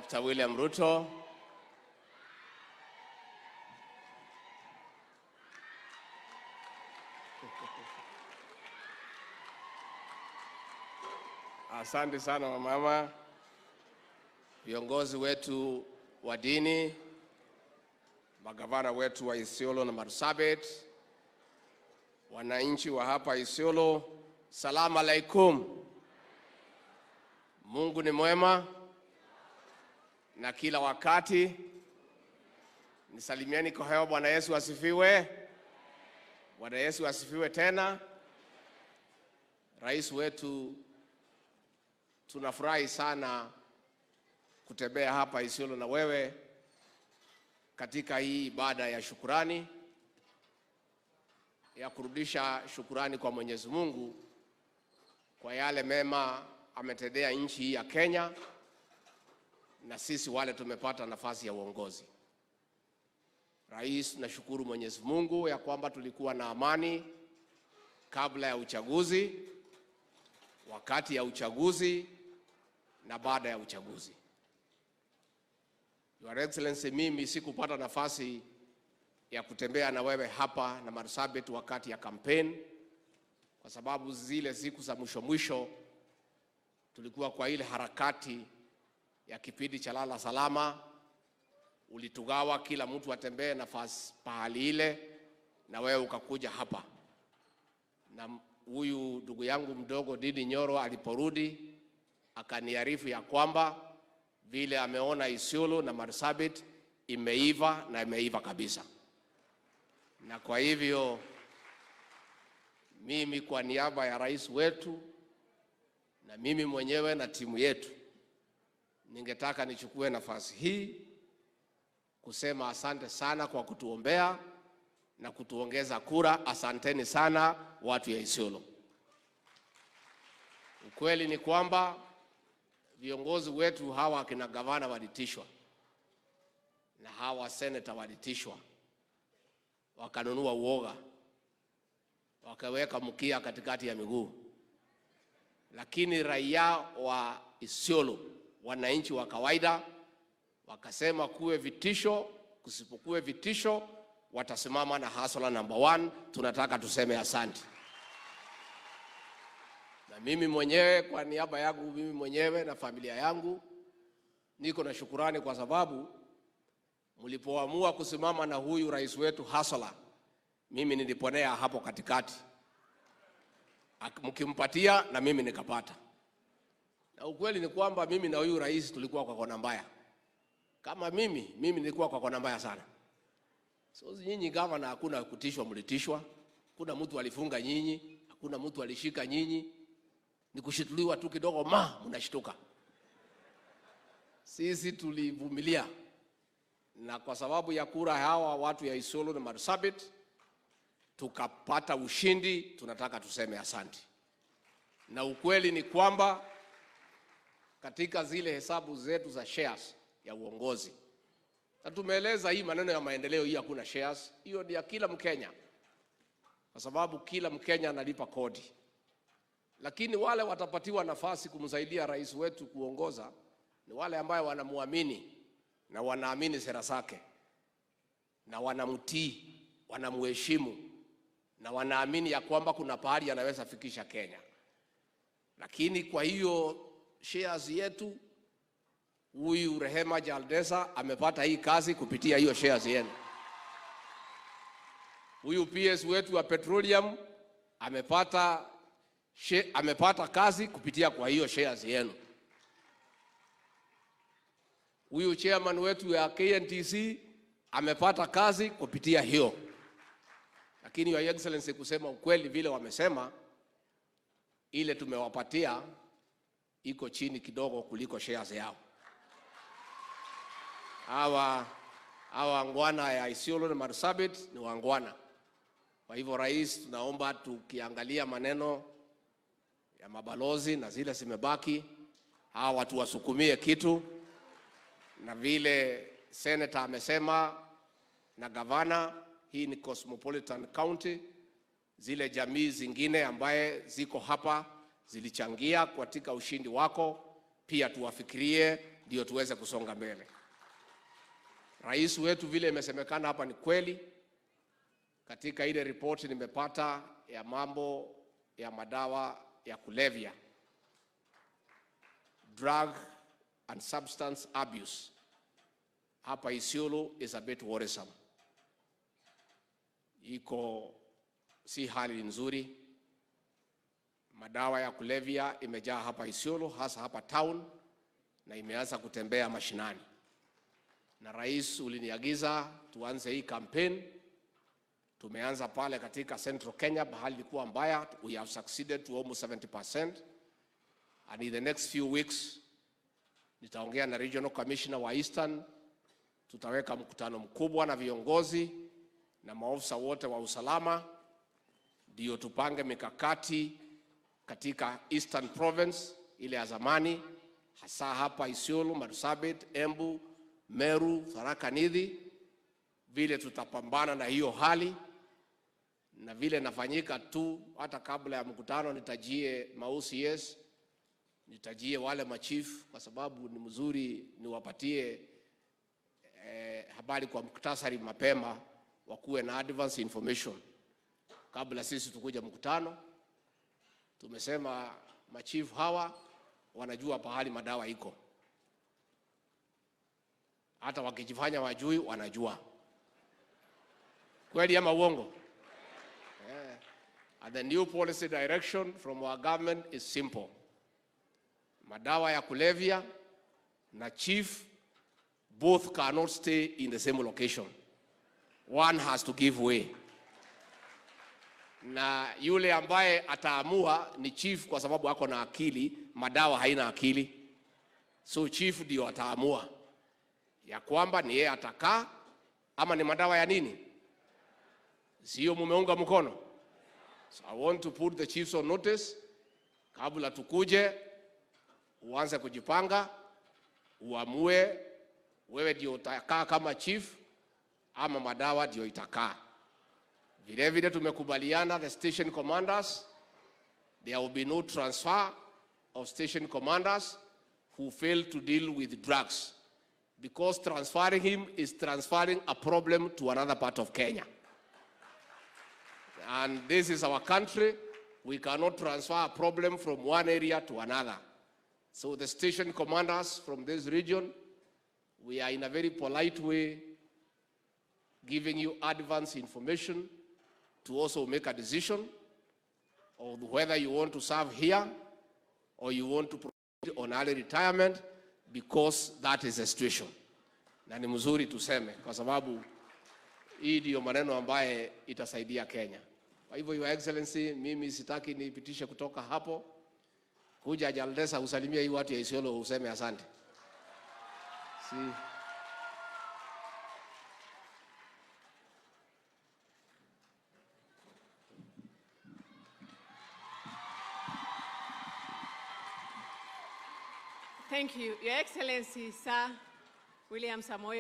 Dr. William Ruto, asante sana wamama, viongozi wetu wa dini, magavana wetu wa Isiolo na Marsabit, wananchi wa hapa Isiolo, salamu alaikum. Mungu ni mwema na kila wakati. Nisalimieni kwa hewa. Bwana Yesu asifiwe. Bwana Yesu asifiwe tena. Rais wetu, tunafurahi sana kutembea hapa Isiolo na wewe katika hii ibada ya shukurani, ya kurudisha shukurani kwa Mwenyezi Mungu kwa yale mema ametendea nchi hii ya Kenya na sisi wale tumepata nafasi ya uongozi. Rais, nashukuru Mwenyezi Mungu ya kwamba tulikuwa na amani kabla ya uchaguzi, wakati ya uchaguzi na baada ya uchaguzi. Your Excellency, mimi sikupata nafasi ya kutembea na wewe hapa na Marsabit wakati ya campaign, kwa sababu zile siku za mwisho mwisho tulikuwa kwa ile harakati ya kipindi cha lala salama. Ulitugawa kila mtu atembee nafasi pahali ile, na wewe ukakuja hapa. Na huyu ndugu yangu mdogo Didi Nyoro aliporudi akaniarifu ya kwamba vile ameona Isiolo na Marsabit imeiva na imeiva kabisa. Na kwa hivyo mimi kwa niaba ya rais wetu na mimi mwenyewe na timu yetu, ningetaka nichukue nafasi hii kusema asante sana kwa kutuombea na kutuongeza kura. Asanteni sana watu ya Isiolo. Ukweli ni kwamba viongozi wetu hawa akina gavana walitishwa na hawa seneta walitishwa, wakanunua uoga, wakaweka mkia katikati ya miguu. Lakini raia wa Isiolo, wananchi wa kawaida, wakasema kuwe vitisho, kusipokuwe vitisho, watasimama na hustler number 1. Tunataka tuseme asante. Na mimi mwenyewe kwa niaba yangu mimi mwenyewe na familia yangu niko na shukurani kwa sababu mlipoamua kusimama na huyu rais wetu hustler, mimi niliponea hapo katikati. Mkimpatia na mimi nikapata. Na ukweli ni kwamba mimi na huyu rais tulikuwa kwa kona mbaya. Kama mimi nilikuwa kwa kona mbaya sana. So nyinyi gavana hakuna kutishwa, mlitishwa. Kuna mtu alifunga nyinyi, hakuna mtu alishika nyinyi. Ni kushituliwa tu kidogo mnashtuka. Sisi tulivumilia. Na kwa sababu ya kura hawa watu ya Isiolo na Marsabit tukapata ushindi. Tunataka tuseme asante. Na ukweli ni kwamba katika zile hesabu zetu za shares ya uongozi, na tumeeleza hii maneno ya maendeleo hii hakuna shares, hiyo ni ya kila Mkenya, kwa sababu kila Mkenya analipa kodi. Lakini wale watapatiwa nafasi kumsaidia rais wetu kuongoza ni wale ambao wanamuamini na wanaamini sera zake na wanamtii, wanamuheshimu na wanaamini ya kwamba kuna pahali anaweza fikisha Kenya. Lakini kwa hiyo shares yetu, huyu Rehema Jaldesa amepata hii kazi kupitia hiyo shares yenu. Huyu PS wetu wa petroleum amepata kazi kupitia kwa hiyo shares yenu. Huyu chairman wetu ya KNTC amepata kazi kupitia hiyo. Lakini Your Excellency, kusema ukweli vile wamesema, ile tumewapatia iko chini kidogo kuliko shares yao. Hawa wangwana ya Isiolo na Marsabit ni wangwana. Kwa hivyo rais, tunaomba tukiangalia maneno ya mabalozi na zile zimebaki, hawa watu wasukumie kitu. Na vile senator amesema na gavana, hii ni cosmopolitan county, zile jamii zingine ambaye ziko hapa zilichangia katika ushindi wako, pia tuwafikirie ndio tuweze kusonga mbele. Rais wetu, vile imesemekana hapa, ni kweli. Katika ile ripoti nimepata ya mambo ya madawa ya kulevya, drug and substance abuse hapa Isiolo is a bit worrisome. Iko si hali nzuri. Madawa ya kulevya imejaa hapa Isiolo, hasa hapa town, na imeanza kutembea mashinani. Na rais, uliniagiza tuanze hii campaign. Tumeanza pale katika Central Kenya, mahali ilikuwa mbaya. We have succeeded to almost 70%, and in the next few weeks nitaongea na regional commissioner wa Eastern, tutaweka mkutano mkubwa na viongozi na maofisa wote wa usalama, ndio tupange mikakati katika Eastern Province ile ya zamani, hasa hapa Isiolo, Marsabit, Embu, Meru, Tharaka Nithi, vile tutapambana na hiyo hali na vile nafanyika tu. Hata kabla ya mkutano nitajie ma OCS, nitajie wale machief, kwa sababu ni mzuri niwapatie habari kwa muktasari mapema, wakuwe na advance information kabla sisi tukuja mkutano. Tumesema machief hawa wanajua pahali madawa iko, hata wakijifanya wajui wanajua. Kweli ama uongo? Yeah. And the new policy direction from our government is simple. Madawa ya kulevya na chief both cannot stay in the same location. One has to give way. Na yule ambaye ataamua ni chief, kwa sababu ako na akili, madawa haina akili. So chief ndio ataamua ya kwamba ni yeye atakaa ama ni madawa ya nini. Sio mumeunga mkono? So I want to put the chiefs on notice kabla tukuje, uanze kujipanga, uamue wewe ndio utakaa kama chief ama madawa ndio itakaa. Vile vile tumekubaliana the station commanders, there will be no transfer of station commanders who fail to deal with drugs, because transferring him is transferring a problem to another part of Kenya. And this is our country. We cannot transfer a problem from one area to another. So the station commanders from this region, we are in a very polite way giving you advance information to also make a decision of whether you want to serve here or you want to proceed on early retirement, because that is the situation. Na ni mzuri tuseme kwa sababu hii ndiyo maneno ambaye itasaidia Kenya. Kwa hivyo, Your Excellency, mimi sitaki nipitishe kutoka hapo. Kuja Jaldesa usalimie hii watu ya Isiolo useme asante. Si. Thank you, Your Excellency, Sir William Samoei